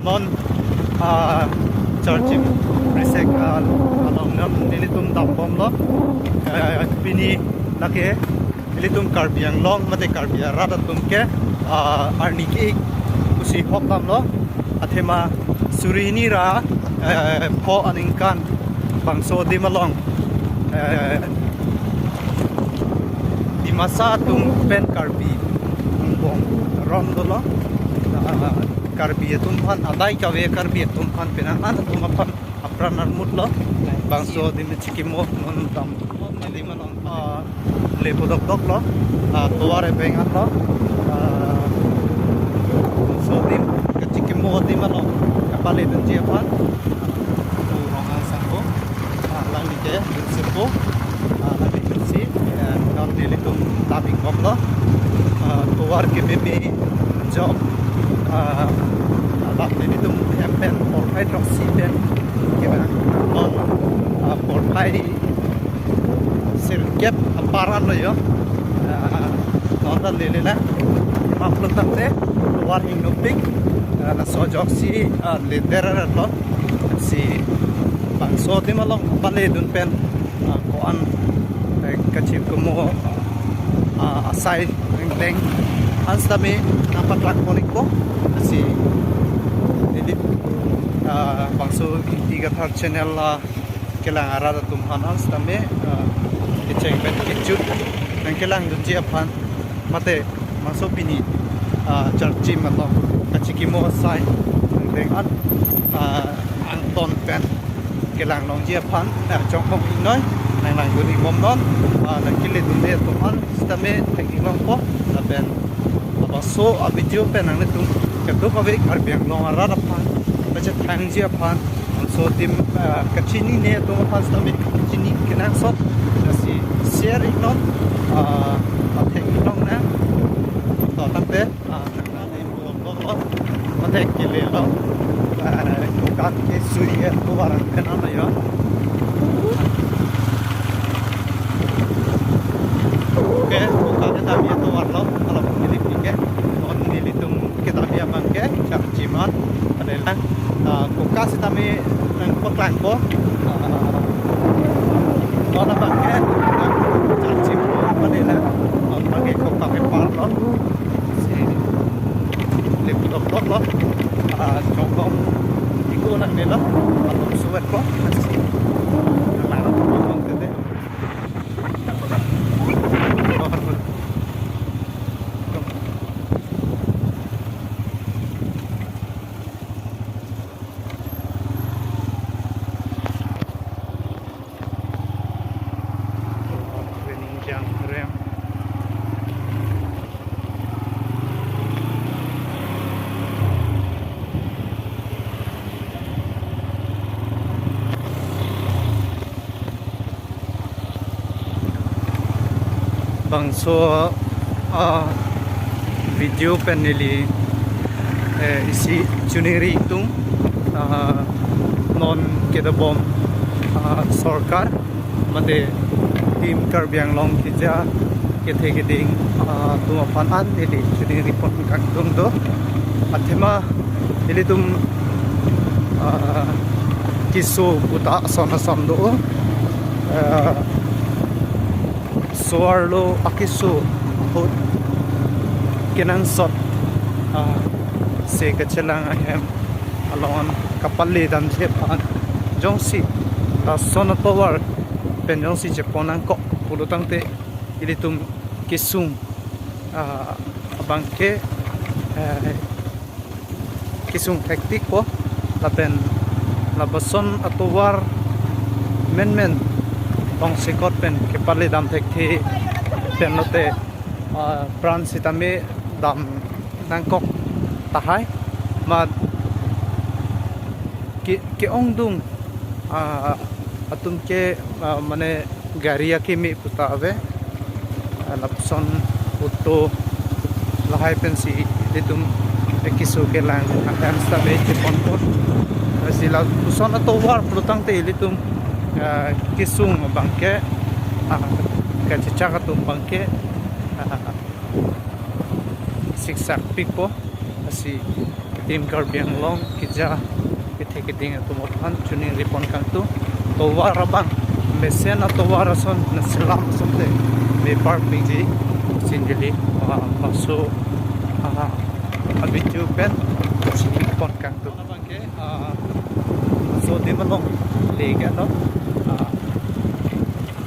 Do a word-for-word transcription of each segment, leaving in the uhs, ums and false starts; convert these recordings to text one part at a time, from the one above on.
Non, ah, Charchim Risek, ah, along non nelitum dambomlo. Ah, pini lake nelitum Karbi Anglong mate Karbi arat atum ke, ah, arni ke-ik pusi hokdamlo. Athema suri hini ra, eh, pho aningkan bangso adim along, eh, Dimasa atum pen Karbi angbong ron dolo. Ah, Karbi atum aphan, adai kave Karbi atum aphan, penang an atum aphan apran armutlo. Bangso adim chikimo non dam adim along, ah, le podok doklo, ah, tovar ebeng anlo, ah, bangso adim kachikimo adim along kapale dunji aphan, ah, Pu Ronghang sangho, ah, alangli ke Dunsepo, ah, alangli si, eh, non nelitum dam-ikbomlo, ah, tovar kememe jok, ah, alam nelitum hem pen porphai throksi pen kevang, non, ah, porphai sirkep apar anlo jo. Ah, non ta lele la. Maplo tangte tovar hingnopik, ah, laso ajoksi, ah, leter lo. Si bangso adim along pale dun pen, ah, ko-an, eh, kachikimo, ah, asai leng leng an sitame nangpaklangpon-ikpo. Si neli, ah, bangso Ingti Kathar channel, ah, kelang arat atum aphan an sitame, ah, kecheng pen kejut nangkelang dunji aphan mate bangso pini, ah, Charchim along kachikimo asai leng leng an, ah, angton pen kelang longji aphan, ah, chongkong ingnoi nanglang dun-ikbom non, ah, nangkele dunde atum an sitame thek-ik longpo. Lapen labangso a-video pen nanglitum kadokave Karbi Anglong arat aphan pachethangji aphan, bangso adim, ah, kachinine atum aphan sitame kachini kenangsot, lasi share-ik non, ah, pathek-ik non nang. To tangte, ah, nang nang im bom lo, mate kele lo, ah, koka ke suri ke tovar an pen anlo jo. Oke, koka kedam atovar lo, kalau pemilik ke, non nelitum kedam abang ke, Charchim an, adalah, ah, koka sitame nangpaklangpo, ah, non abang ke, Charchim an, adalah, non abang ke koka kepar lo, si, le podok doklo, ah, chongkong, iko nangne lo, atum suet ko, si, lang, tete. Bangso, ah, video pen neli, eh, isi choningri tung, ah, non kedobom, ah, sorkar mate Team Karbi Anglong keja kethe keding, ah, atum aphan an neli choningri pon kangtung do. Athema ilitum, ah, keso puta ason ason do. Ah, so-arlo akeso ahut kenangsot, ah, se kachelang ahem along an kapale damji aphan jongsi lason atovar pen jongsi chepon nangkok pulo tangte ilitum kesung, ah, abang ke, eh, kesung thektikpo, lapen lapuson atovar menmen tongsekot pen kepale dam thekthe pen lote, ah, pran sitame dam nangkok tahai, mat ke, ke-ongdung, ah, atum ke, ah, mane gari akeme puta ave, ah, lapuson auto lahai pensi ilitum keso kelang ahem sitame cheponpo. Lasi lapuson atovar pulo tangte ilitum, ah, kesung abang ke, ah, kachechak atum abang ke, ah, siksak pikpo. Lasi Team Karbi Anglong keja kethe keding atum aphan choningri pon kangtung. Tovar abang mesen atovar ason, nangselam asonte me parpikji, sinjili, ah, laso, ah, a-video pen choningri pon kangtung. Abangke, ah, laso adim along lake lo, ah,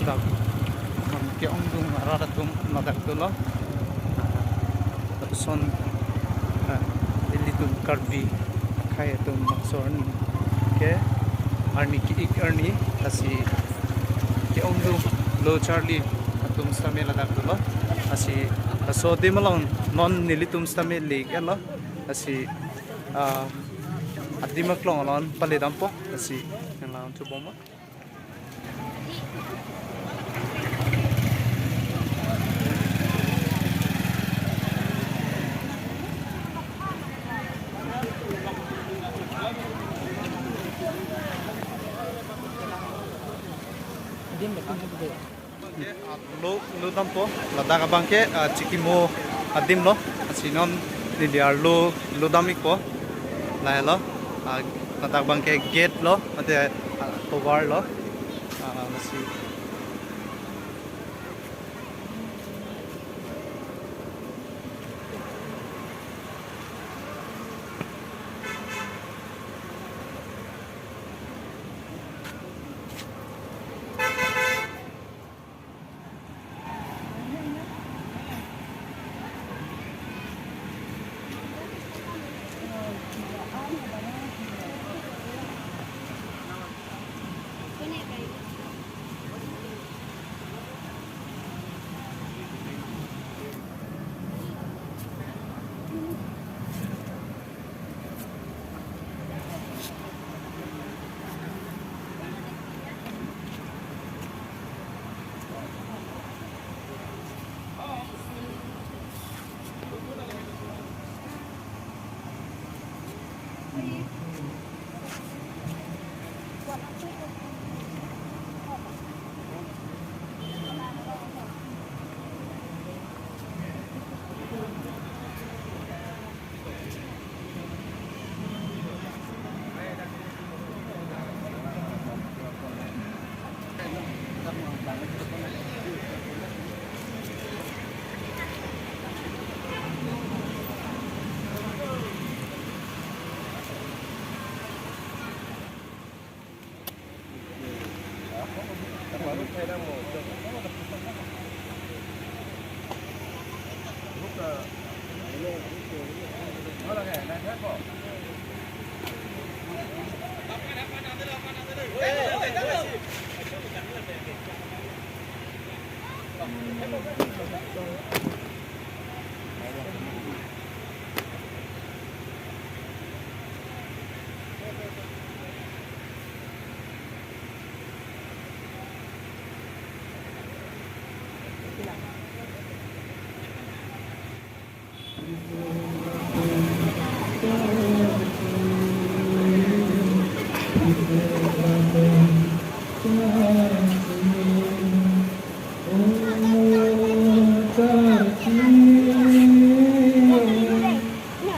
dak, um, ke-ongdung arat atum ladak dolo. Lapuson, ah, ilitum Karbi akhei atum laso arni ke arni ke-ik arni, lasi ke-ongdung lo charli atum sitame ladak dolo. Lasi laso adim along non nelitum sitame lake lo. Lasi, ah, adim aklong along pale dampo. Lasi nanglang thubom. Lo, lo dampo, ladak abangke, ah, chikimo adim lo, lasi non neli arlo lo dam-ikpo, lahelo, ah, ladak abangke gate lo, mate, ah, tovar lo, ah, lasi.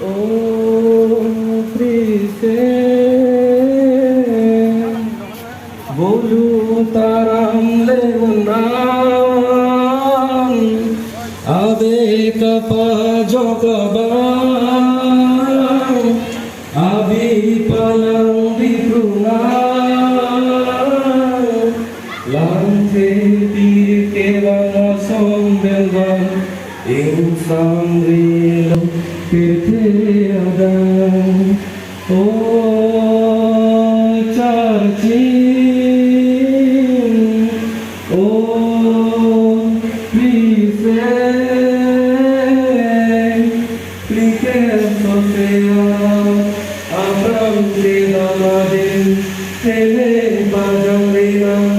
O Prisen, bolu taram le-un-an, ave kapajok abang, abi palang biprungan, lamthe pir kevang ason belvan, ingsam rilo kethe adang. O Charching, O Prisen, Prisen sosea, aphrang le lam adim, thele bajang le nang,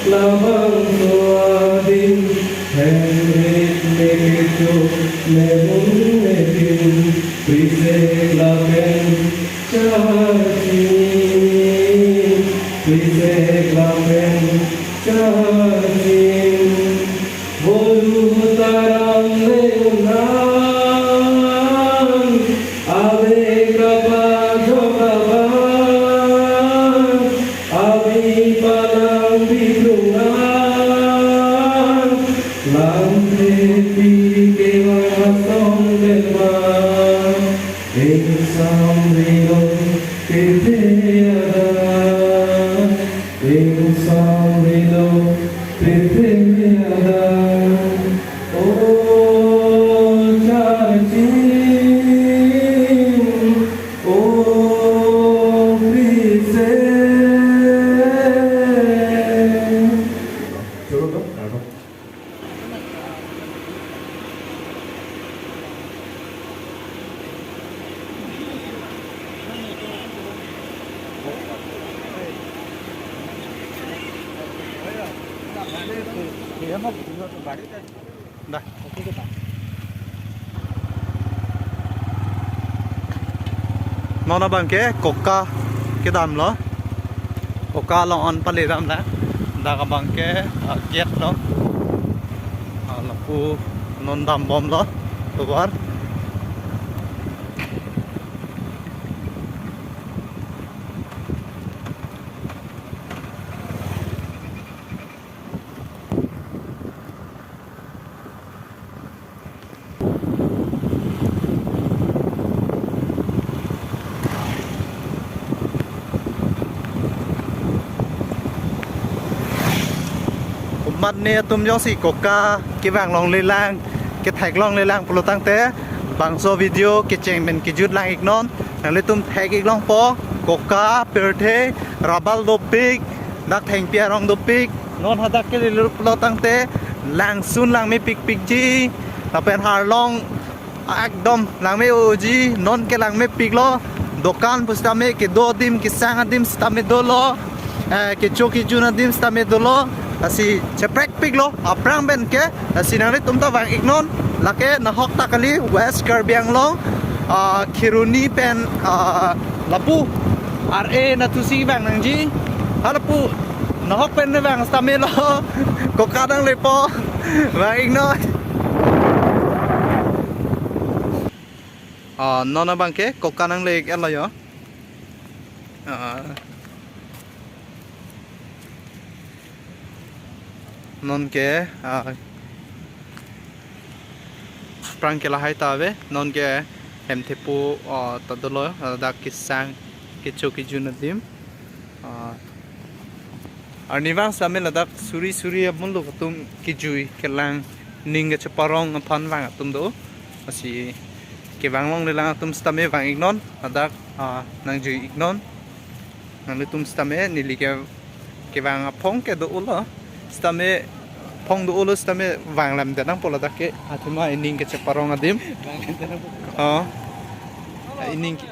labangso adim, hem rit me kecho, me bun me tin, Prisek lapen Charching, Prisek lapen Charching, bolu taram le-un-an, ave kapa Da. Non abangke koka kedamlo. Koka along an pali dam la. Dak abangke, ah, gate lo. Ah, lapu non dambomlo. Tovar. Komatne atum jongsi koka kevang longlelang, kethek longlelang pulotangte, bangso video kecheng pen kejut lang iknon, nanglitum thek ik longpo, koka, pirthe, rabal dopik, dak thengpi arong dopik, non hadak kelele pulotangte, langsun langmepikpikji, lapen arlong ekdom langme-oji, non ke langmepiklo, dokan pusitame kedo adim, kesang adim sitame dolo, eh, kecho kejun adim sitame dolo, lasi cheprekpiklo, aphrang pen ke, lasi nanglitum ta vang iknon, lake nahok ta kali, West Karbi Anglong, ah, Kheroni pen, ah, lapu, R A Nathusing vang nangji, halapu, nahok pen vang sitame lo, koka nanglepo, vang iknon. Ah, non abangke koka nangle-iklo yo. Ah. Non ke, ah, aphrang ke lahai ta ave, non ke hem thepo, ah, ta dolo, ah, dak kesang, kecho kejun adim. Ah, arnivang sitame ladak suri suri amuluk atum kejui kelang ning kacheparong aphan vang atum do. Lasi kevang longlelang atum sitame vang iknon, ladak, ah, nangjui iknon. Nanglitum sitame neli ke kevang aphong ke do-olo. Sitame phong do-olo sitame vang lam denang po ladak ke. Athema ining kacheparong adim. Oh. Ining ke-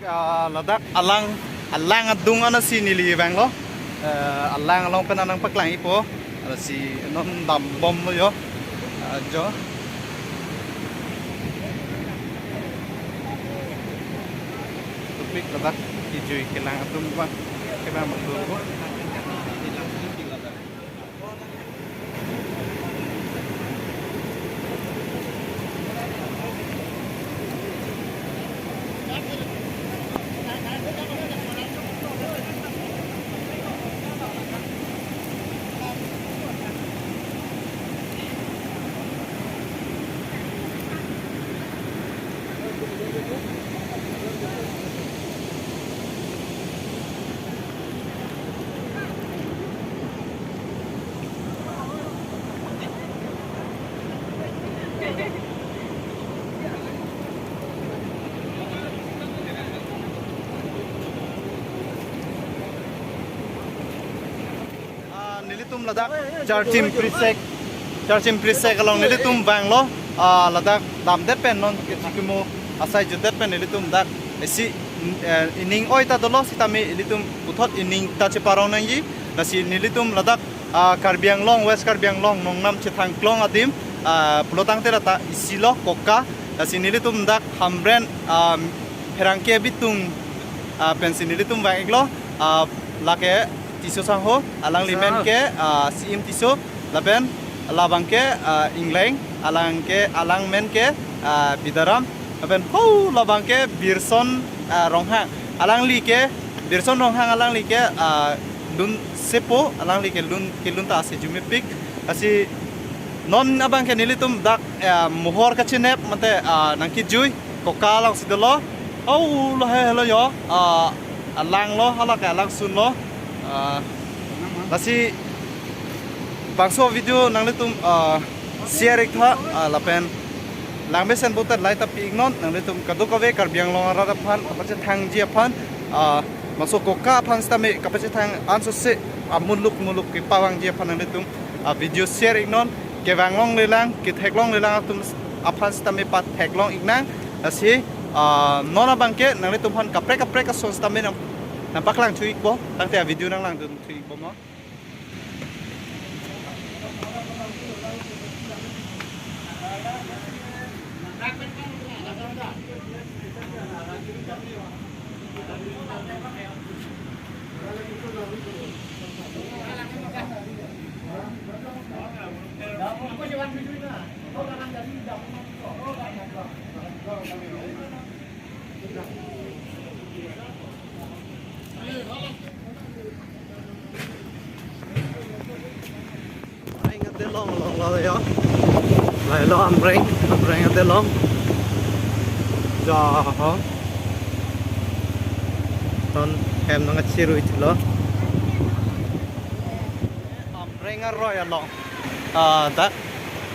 Ah, ladak alang, alang adung anatsi neli vanglo. Eh, alang along pen nangpaklang ikpo. Anatsi non dambomlo yo. Ah, jo. Topik ladak kejui kelang adung ba. Kevang adung ba. Ah, nelitum ladak Charchim Prisek, Charchim Prisek along nelitum vanglo. Ah, ladak damdet pen non kechikimo asai jutdet pen nelitum dak isi, eh, ining oi ta dolo sitame ilitum puthot ining ta cheparong nangji. Lasi nelitum ladak, ah, Karbi Anglong, West Karbi Anglong, Nongnam Chethangklong adim, ah, pulotangte lata isilo koka. Lasi nelitum dak Hamren, ah, pherangke abitung Ah, pensi nelitum vang-iklo, ah, lake Tisso sangho, alangli men ke, ah, Siim Tisso, lapen labang ke, ah, Ingleng, alang ke, alang men ke, ah, Bidaram, lapen ho labang ke Birson, ah, Ronghang. Alangli ke, Birson Ronghang alangli ke, ah, lun sepo, alangli ke lun, kelun ta ase jumepik. Lasi non abang ke nelitum dak, ah, mohor kachinep mate, ah, nangkejui, koka alongsi dolo. Oh, lahelo yo, ah, alanglo, hala ke alangsunlo. Ah, lasi bangso video nanglitum, ah, share-ik tha, ah, lapen langmesen botet like ta pi-iknon, nanglitum kadokave Karbi Anglong arat aphan kapachethangji aphan, ah, bangso koka aphan sitame kapachethang ansose amuluk muluk kepavangji aphan nanglitum, ah, video share-iknon, kevang longlelang, kethek longlelang atum aphan sitame pathek long-iknang. Lasi, ah, non abang ke nanglitum aphan kaprek kaprek ason sitame nang, nangpaklang thu-ikpo, tangte a video nanglangdun thu-ikpo mo. Amreng adelong, longlo yo. Lahelo Amreng, Amreng adelong. Ja ho. Ton hem nangkachirui thulo. Amreng aroi along. Ah, dak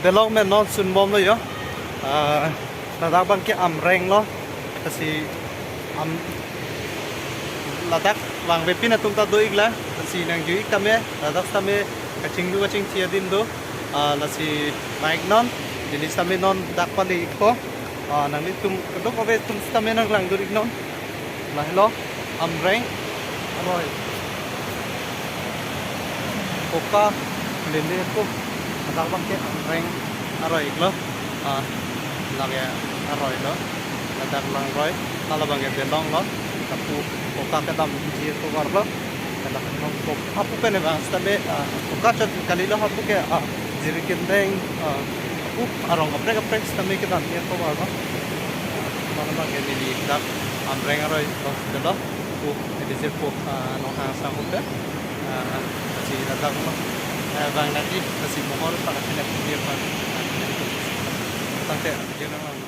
delong men non sunbomlo yo. Ah, ladak abang ke Amreng lo. Lasi am, ladak vangvepin atum ta do-iklang. Lasi nangjui-ik tame, ladak sitame kachinglu kachingthi adim do. Ah, lasi vang-iknon, neli sitame non dak pale-ikpo. Ah, nanglitum kadokave atum sitame nanglangdun-iknon. Lahelo Amreng aroi. Koka lele ko. Ladak abang ke Amreng aroi-iklo. Ah, lake aroilo. Ladak langroi. Hala abang ke delonglo. Lapu koka kedamji atovarlo. Ladak nong kok hapu pen vang sitame, ah, koka chot kalilo, hapu ke, ah, jiri kendeng, ah, hapu arong kaprek kaprek sitame kedamji atovarlo. Hala abang ke neli dak Amreng aroi lo delo. Pu, neli jirpo, ah, Nonghang sangho pen. Ah, lasi ladak ma, eh, vang nangji, lasi mohor pada sini dia pa. Tangte dia nang lang.